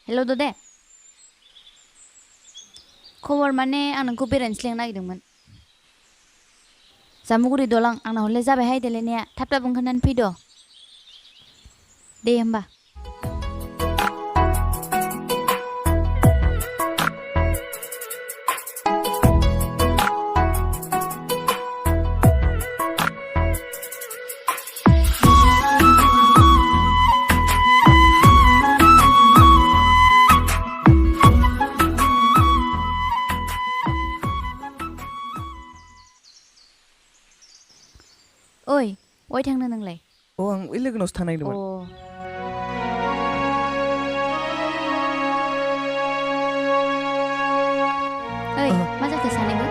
हेल' ददे खबर माने आं नोंखौ बेरायनोसो लेंनो नागिरदोंमोन जामुगुरि दलां आंना हरलाय जाबायहाय देलायनाया थाब थाब ओंखारनानै फैद' दे होमबा ओइ अय थांनो नोंलाय आं बै लोगोनावसो थांनो नागिरदोंमोन ओइ मा जाखो सानैबो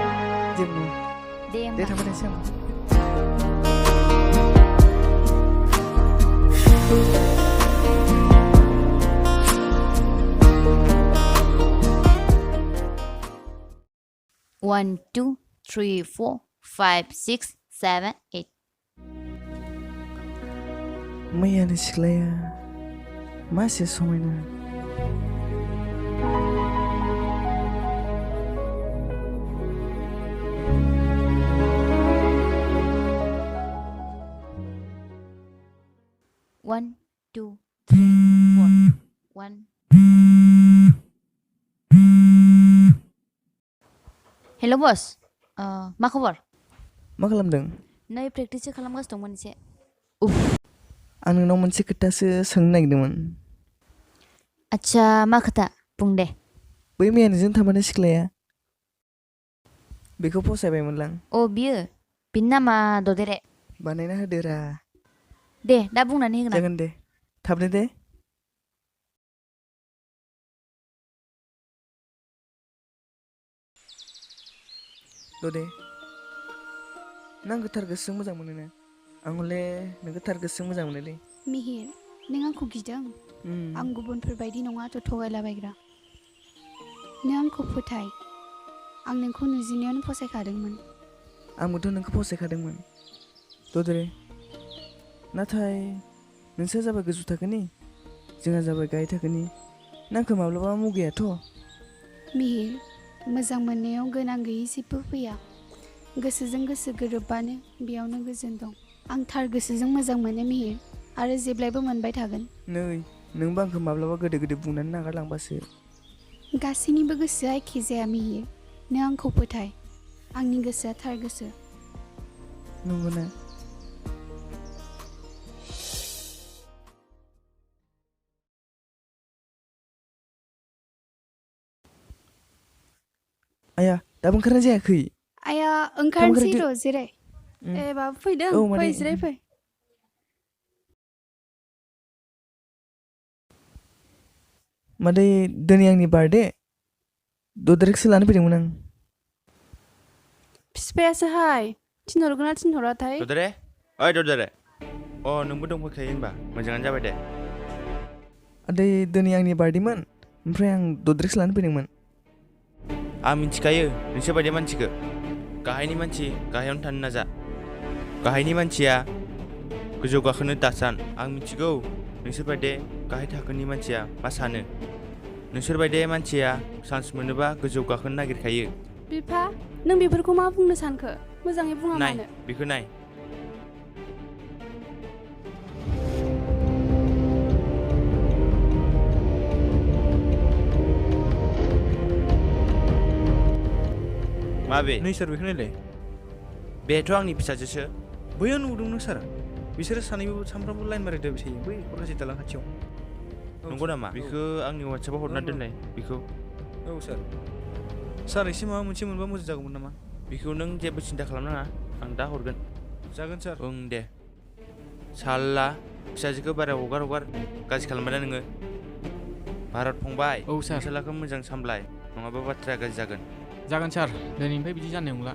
जेबो दे दे होमबा थांबाय थानोसै आं 1 2 3 4 5 6 7 8 मैयानि सिख्लाया मासे समायना One, two, three, four. One. Hello bos, मा खबर? मा खालामदों? नै प्रेक्टिससो खालामगासिनो दंमोन एसे। आं नोंनाव मोनसे खोथासो सोंनो नागिरदोंमोन। आच्छा मा खोथा बुं दे। बै मैया नोंजों थांफानाय सिख्लाया बेखौ फसायबायमोनलां। अ बियो बिनि नामा ददेरे। बानायना होदोरा। दे दा बुंनानै होगोन आं। जागोन दे थाबनो दे। दे नों गोथार गोसोजों मोजां मोनोना आं हले नों गोथार गोसोजों मोजां मोनोलै मिहिर नों आंखौ गिदों आं गुबुनफोर बायदि नङा थ' थगायलाबायग्रा नों आंखौ फोथाय आं नोंखौ नुजेननायावनो फसायखादोंमोन आंबोथ' नोंखौ फसायखादोंमोन ददरे नाथाय नोंसोर जाबाय गोजौ थाखोनि जोंहा जाबाय गाहाय थाखोनि नोंखौ माब्लाबा मुगैयाथ' मिहिर मोजां मोननायाव गोनां गैयै जेबो फैया गोसोजों गोसो गोरोबबानो बेयावनो गोजोन दं आं थार गोसोजों मोजां मोनो मिहिर आरो जेब्लायबो मोनबाय थागोन नै नोंबो आंखौ माब्लाबा गोदो गोदो बुंनानै नागारलांबासो गासैनिबो गोसोआ एखे जाया मिहिर नों आंखौ फोथाय आंनि गोसोआ थार गोसो नंगौना आया दाबो ओंखारनाय जायाखै आया ओंखारनोसै र' जिराय ए बाबु फैदों फै जिराय फै मादै दिनै आंनि बार्थडे ददेरेखौसो लानो फैदोंमोन आं फिफायासोहाय थिनहरगोन ना थिनहराथाय ददेरे ओइ ददेरे अ नोंबो दंफैखायो होनबा मोजाङानो जाबाय दे आदै दिनै आंनि बार्थडेमोन ओमफ्राय आं ददेरेखौसो लानो फैदोंमोन आं मिथिखायो नोंसोर बायदि मानसिखौ गाहायनि मानसि गाहायावनो थानो नाजा गाहायनि मानसिया गोजौ गाखोनो दासान आं मिथिगौ नोंसोर बायदि गाहाय थाखोनि मानसिया मा सानो नोंसोर बायदि मानसिया चान्स मोनोबा गोजौ गाखोनो नागिरखायो बिफा नों बेफोरखौ मा बुंनो सानखो मोजाङै बुङा नाय मानो बेखौ नाय माबे नै सार बेखौ नायलाय बेथ' आंनि फिसाजोसो बैयाव नुदों नों सार बिसोरो सानैबो सानफ्रामबो लाइन मारिदाबाय थायो बै क'क्राझार दालां खाथियाव नंगौ नामा बेखौ आंनि वाट्सएपाव हरना दोनलाय बेखौ औ सार एसे माबा मोनसे मोनबा मोजां जागौमोन नामा बेखौ नों जेबो सिन्था खालामनाङा आं दा हरगोन जागोन सार ओं दे साल्ला फिसाजोखौ बारा हगार गाज्रि खालामबाय ना नोङो भारत फंबाय औ सार फिसालाखौ मोजां सामलाय नङाबा बाथ्राया गाज्रि जागोन सार दिनैनिफ्राय बिदि जानाय नंला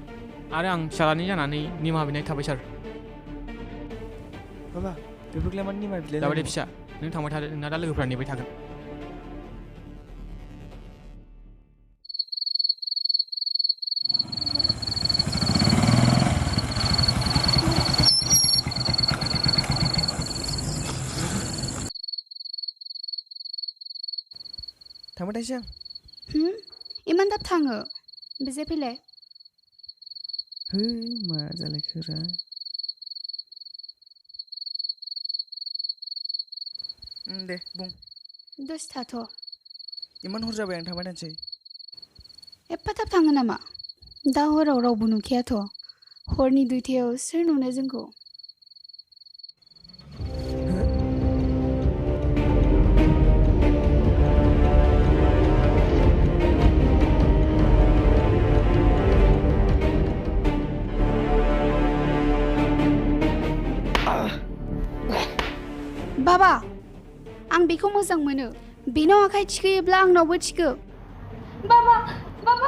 आरो आं फिसालानि जानानै निमाहा बिनाय थाबाय सार बाबा बेफोरखौलाय मानो निमाहा बिलाय जाबाय दे फिसा नों थांबाय थादो नोंना दा लोगोफ्रा नेबाय थागोन थांबाय थांसै आं इमान थाब थाङो बेजे फैलाय है मा जालायखोरा दे बुं दसे थाथ' इमान हर जाबाय आं थांबाय थानोसै एफा थाब थाङो नामा दा हराव रावबो नुखायाथ' हरनि 2टायाव सोर नुनो जोंखौ बाबा आं बेखौ मोजां मोनो बेनाव आखाइ थिखोयोब्ला आंनावबो थिखो बाबा बाबा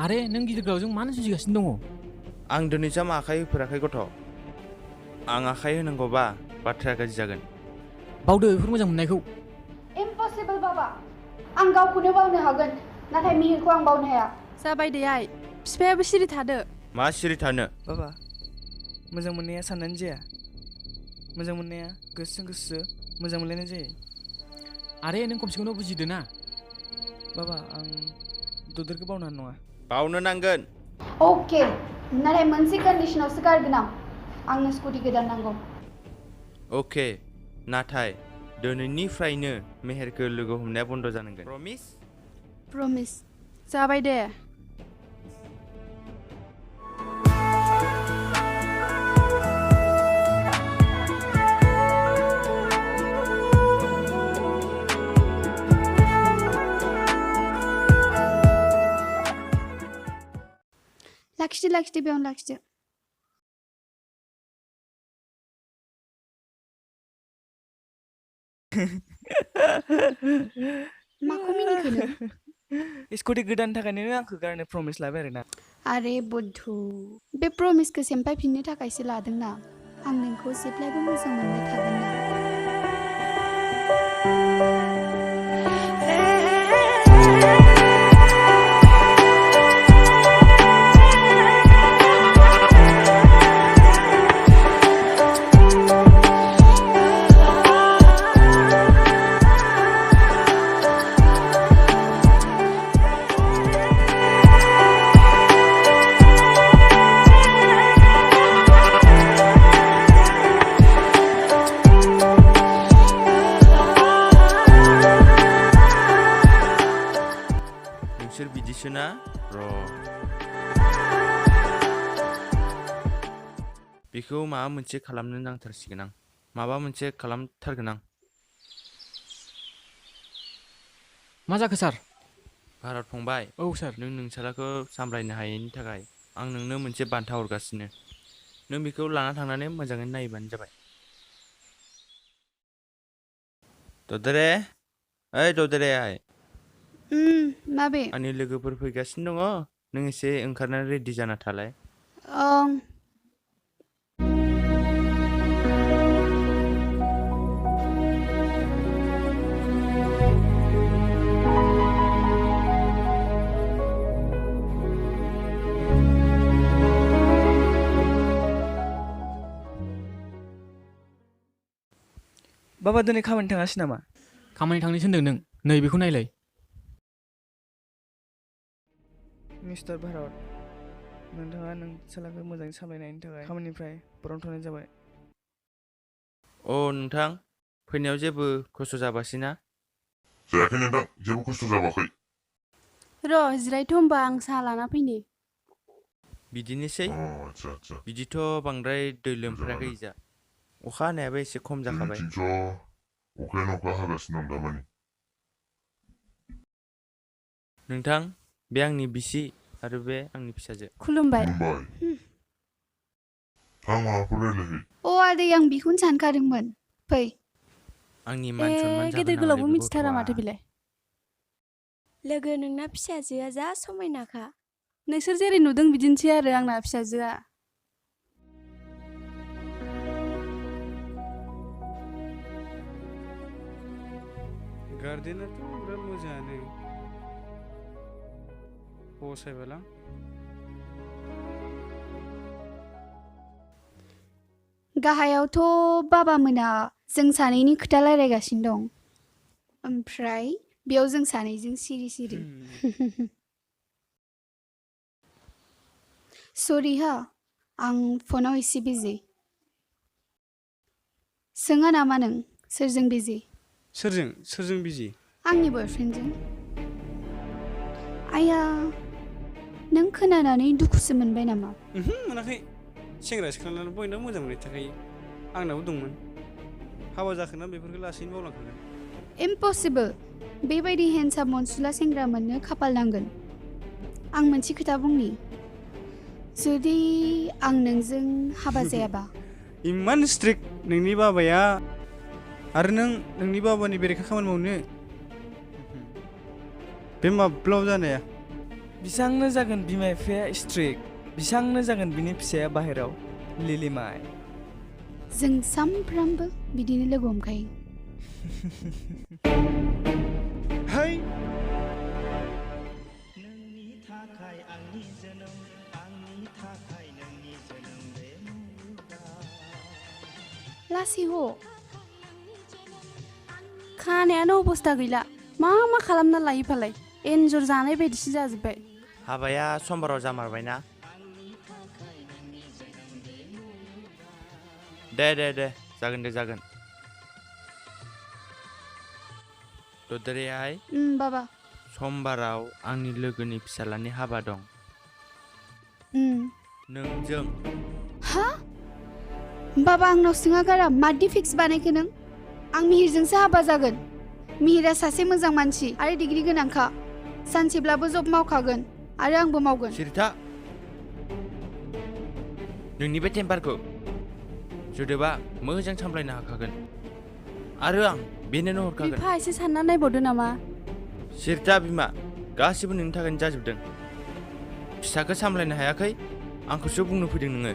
आरे नों गिदिर गोलावजों मानो जुजिगासिनो दङ आं दिनैसिम आखाइ होफेराखै गथ' आं आखाइ होनांगौबा बाथ्राया गाज्रि जागोन बावदो बेफोर मोजां मोननायखौ इम्पसिबल बाबा आं गावखौनो बावनो हागोन नाथाय मिहिरखौ आं बावनो हाया जाबाय दे आइ बिफायाबो सिरि थादो मा सिरि थानो बाबा मोजां मोननाया साननानै जाया मोजां मोननाया गोसोजों गोसो मोजां मोनलायनाय जायो आरे नों खमसेखौनो बुजिदो ना बाबा आं ददेरखौ बावनो हानाय नङा बावनो नांगोन अके नाथाय मोनसे कन्डिसनावसो गारगोन आंनो स्कुटि गोदान नांगौ अके नाथाय दिनैनिफ्रायनो मेहेरखौ लोगो हमनाया बन्द' जानांगोन प्रमिस प्रमिस जाबाय दे लाखिदो बेयावनो लाखिदो माखौ मिनिखो नों स्कुटि गोदान थाखायनो आंखौ गारनो प्रमिस लाबाय आरोना आरे बुद्धु बे प्रमिसखौ सेमफायफिननो थाखायसो लादोंना आं नोंखौ जेब्लायबो मोजां मोनबाय थागोन ना नोंसोर बिदिसोना र' बेखौ माबा मोनसे खालामनो नांथारसिगोन आं माबा मोनसे खालामथारगोन आं मा जाखो सार भारत फंबाय औ सार नों नोंसाराखौ सामलायनो हायैनि थाखाय आं नोंनो मोनसे बान्था हरगासिनो नों बेखौ लाना थांनानै मोजाङै नायबानो जाबाय ददेरे ओइ ददेरे माबे आंनि लोगोफोर फैगासिनो दङ नों एसे ओंखारनानै रेडि जाना थालाय ओं बाबा दिनै खामानि थाङासै नामा खामानि थांनो थिनदों नों नै बेखौ नायलाय मिस्टार भारत नोंथाङा नों फिसालाखौ मोजाङै सामलायनायनि थाखाय खामानिनिफ्राय बरनथ'नाय जाबाय अ नोंथां फैनायाव जेबो खस्थ' जाबासै ना जायाखै नोंथां जेबो खस्थ' जाबाखै र' जिरायथ' होमबा आं साहा लाना फैनि बिदिनोसै आदसा बिदिथ' बांद्राय दै लोमफेराखै जा अखा हानायाबो एसे खम जाखाबाय जोंनिथिंथ' अखायानो अखा हागासिनो दं दामानि नोंथां बे आंनि बिसि आरो बे आंनि फिसाजो खुलुमबाय आं माबाफोर रायलायहै अ आदै आं बेखौनो सानखादोंमोन फै आंनि मान सनमान जागोन गेदेर नामालै गोलावबो बे मिथिथारा गथ'आ माथो बेलाय लोगो नोंना फिसाजोआ जा समायनाखा नोंसोर जेरै नुदों बिदिनोसै आरो आंना फिसाजोआ गार्डेनाथ' बिराद मोजाङानो फसायबायलां गाहायावथ' बाबा मोना जों सानैनि खोथा रायलायगासिनो दं ओमफ्राय बेयाव जों सानैजों सिरि सिरि सरि हा आं फनाव एसे बिजि सोङा नामा नों सोरजों बिजि सोरजों बिजि आंनि बयफ्रेन्डजों आया नों खोनानानै दुखुसो मोनबाय नामा मोनाखै सेंग्रा सिख्लानानै बयनाबो मोजां मोननाय थाखायो आंनाबो दंमोन हाबा जाखोना बेफोरखौ लासैनो बावलांखागोन इम्पसिबल बेबायदि हेन्डसाम मनसुला सेंग्रा मोननो खाफाल नांगोन आं मोनसे खोथा बुंनि जुदि आं नोंजों हाबा जायाबा इमान स्ट्रिक्ट नोंनि बाबाया आरो नोंनि बाबानि बेरेखा खामानि मावनो बे माब्लाबाबो जानाया बिसांनो जागोन बिमा बिफाया स्ट्रिक्ट बिसांनो जागोन बिनि फिसाया बाहेराव लिलिमाय जों सामफ्रामबो बिदिनो लोगो हमखायो हाय लासै हो खानायानो अबस्था गैला मा खालामना लायो फालाय एन्जर जानाय बायदिसो जाजोब्बाय हाबाया समबाराव जामारबायना दे जागोन दे जागोन ददेरेहाय बाबा समबाराव आंनि लोगोनि फिसालानि हाबा दं नोंजों हा बाबा आंनाव सोङा गारा मादि फिक्स बानायखो नों आं मिहिरजोंसो हाबा जागोन मिहिरा सासे मोजां मानसि आरो डिग्री गोनांखा सानसेब्लाबो जब मावखागोन आरो आंबो मावगोन सिरिथा नोंनि बे टेम्पारखौ जुदोबा मोजां सामलायनो हाखागोन आरो आं बेनोनो हरखागोन बिफा एसे सानना नायबावदो नामा सिरिथा बिमा गासिबो नोंनि थाखायनो जाजोबदों फिसाखौ सामलायनो हायाखै आंखौसो बुंनो फैदों नोङो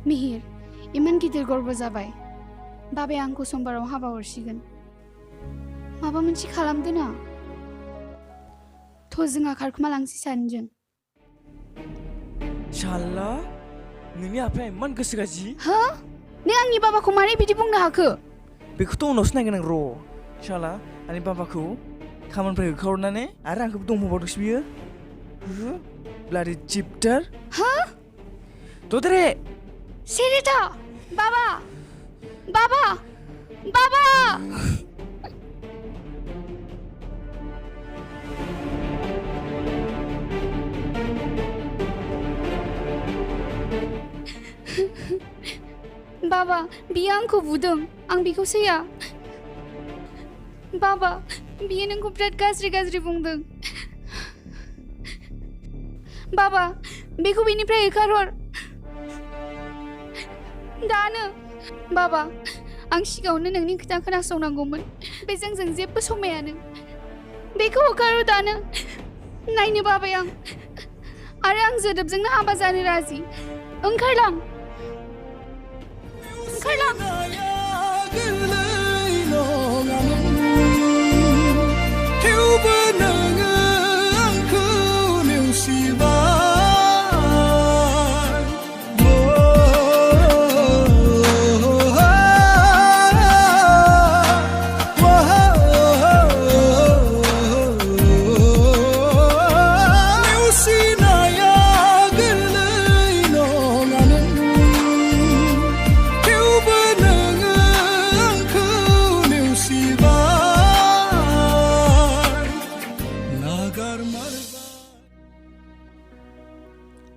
मिहिर इमान गिदिर गर्व जाबाय बाबाया आंखौ समबाराव हाबा हरसिगोन माबा मोनसे खालामदो ना थ' जोंहा खारखुमा लांसै सानैजों शाला नोंनि आफाया इमान गोसो गाज्रि हो नों आंनि बाबाखौ मारै बिदि बुंनो हाखो बेखौथ' उनावसो नायगोन आं र' शाला आंनि बाबाखौ खामानिफ्राय होखारहरनानै आरो आंखौबो दंबावदोंसो बियो ब्लाडि चिप्टार हा ददेरे सिरिथा बाबा बाबा बियो आंखौ बुदों आं बेखौ सैया बाबा बियो नोंखौ बिराद गाज्रि बुंदों बाबा बेखौ बेनिफ्राय होखारहर दानो बाबा आं सिगाङावनो नोंनि खोथा खोनासंनांगौमोन बेजों जों जेबो समायानो बेखौ होखारहर दानो नायनो बाबाय आं आरो आं जदबजोंनो हाबा जानो राजि ओंखारलां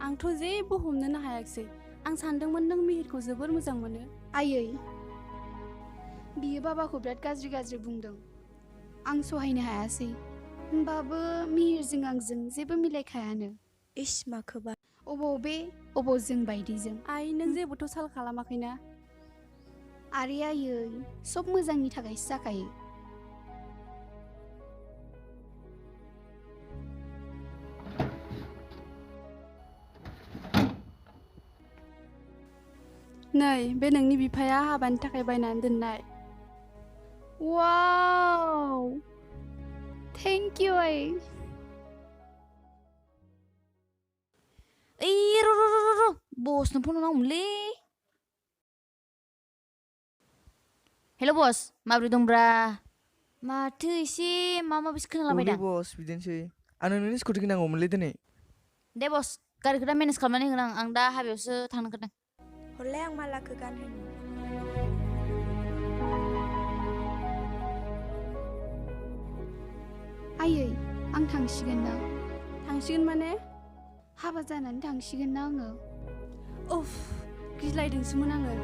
आंथ' जेबो हमनोनो हायाखिसै आं सानदोंमोन नों मिहिरखौ जोबोर मोजां मोनो आयै बियो बाबाखौ बिराद गाज्रि बुंदों आं सहायनो हायासै होमबाबो मिहिरजों आंजों जेबो मिलायखायानो इस माखोबा अबाव जों बायदिजों आइ नों जेबोथ' साल खालामाखैना आरे आयै सब मोजांनि थाखायसो जाखायो नै बे नोंनि बिफाया हाबानि थाखाय बायनानै दोननाय वाव थेंक इउ आइ र' Bosनो फन हरनांगौमोनलै। हेल' बस, माब्रै दंब्रा? माथो एसे माबा माबिसो खोनालाबायदां। बस बिदिनोसै। आंनो नोंनि स्कुटिखौ नांगौमोनलै दिनै। दे बस, गारिखौ दा मेनेज खालामनानै होगोन आं दा हाबायावसो थांनो ओंखारदों। हरलाय आं मालाखौ गानहोनो। आयै आं थांसिगोन ना। थांसिगोन माने हाबा जानानै थांसिगोन ना आङो। उफ गिलायदोंसोमोन आङो।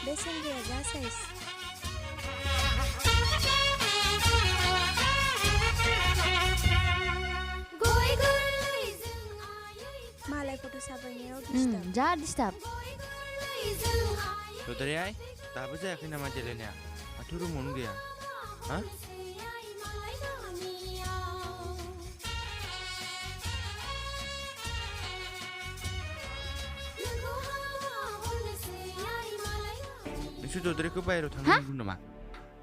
बे सेंग्राया जा साइज। मालाय फट' साफायनायाव डिस्टार्ब। जा डिस्टार्ब। Bithorai, दाबो जायाखै नामा देलायनाया? माथो रुमावनो गैया? हा? नोंसोर Bithoraikौ बाहेरायाव थांनो नुदों नामा?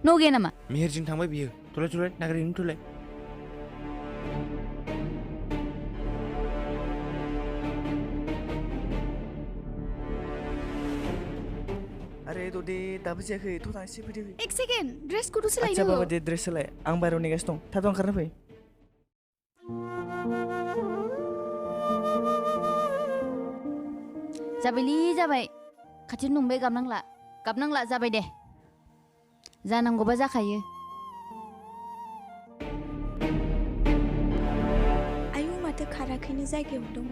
न' गैया नामा? मिहिरजों थांबाय बियो। थलाय नागिरहैनो थलाय। आरे ददे दाबो जायाखै थ' थांसै फैदो। एक सेकेन्ड ड्रेसखौथ' आच्छा सोलायनांगौ। बाबा दे ड्रेस सोलाय आं बाहेरायाव नेगासिनो दं थाथ' ओंखारना फै। जाबायलै जाबाय। खाथियावनो दं बे गाबनांला जाबाय दे। जानांगौबा जाखायो। आयु माथो खाराखैनो जायगायाव दङ।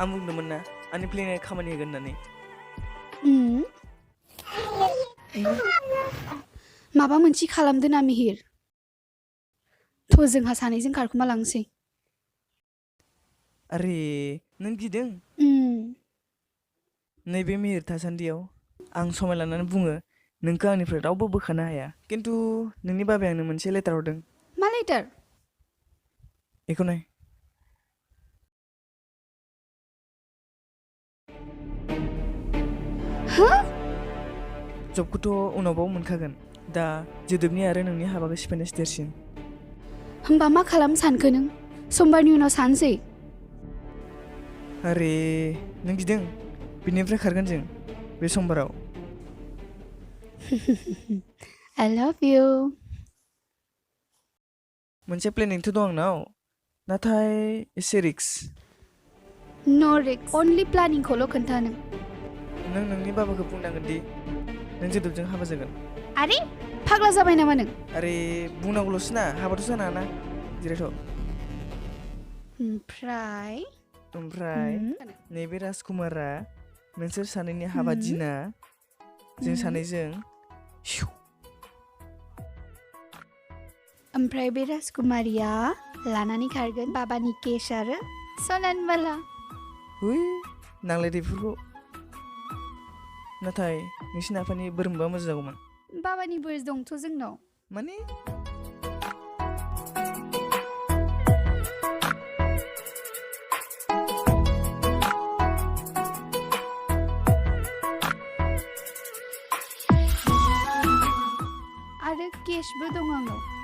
आं बुंदोंमोन ना आंनि प्लेनआ खामानि होगोन होननानै। माबा मोनसे खालामदो ना मिहिर। थ' जोंहा सानैजों खारखुमा लांसै। आरे नों गिदों? नैबे मिहिर थासान्दियाव आं समाय लानानै बुङो नोंखौ आंनिफ्राय रावबो बोखानो हाया। खिन्थु नोंनि बाबाया आंनो मोनसे लेटार हरदों। मा लेटार? बेखौ नाय। जबखौथ' उनावबाबो मोनखागोन। दा जदwgनि आरो नोंनि हाबाखौ सिफायनायसो देरसिन। होमबा मा खालाम सानखो नों? समबारनि उनाव सानसै। आरे नों गिदों? बिनिफ्राय खारगोन जों बे समबाराव। I love you. मोनसे प्लेनिंथ' दं आंनाव नाथाय एसे रिक्स। No risk. Only प्लानिंखौल' खोन्था नों। नों नोंनि बाबाखौ बुंनांगोन दि नों जदwgजों हाबा जागोन। आरे फाग्ला जाबाय नामा नों? आरे बुंनांगौल'सो ना हाबाथ' जानो हाना। जिरायथ'। ओमफ्राय नैबे राजकुमारा नोंसोर सानैनि हाबा दिना जों सानैजों ओमफ्राय बे राजकुमारिया लानानै खारगोन बाबानि केस आरो सनान माला। हुइ नांलाय बेफोरखौ। नाथाय नोंसिनि आफानि बोर मोनबा मोजां जागौमोन। बाबानि बोर दंथ' जोंनाव। माने आरो केसबो दं आंनाव।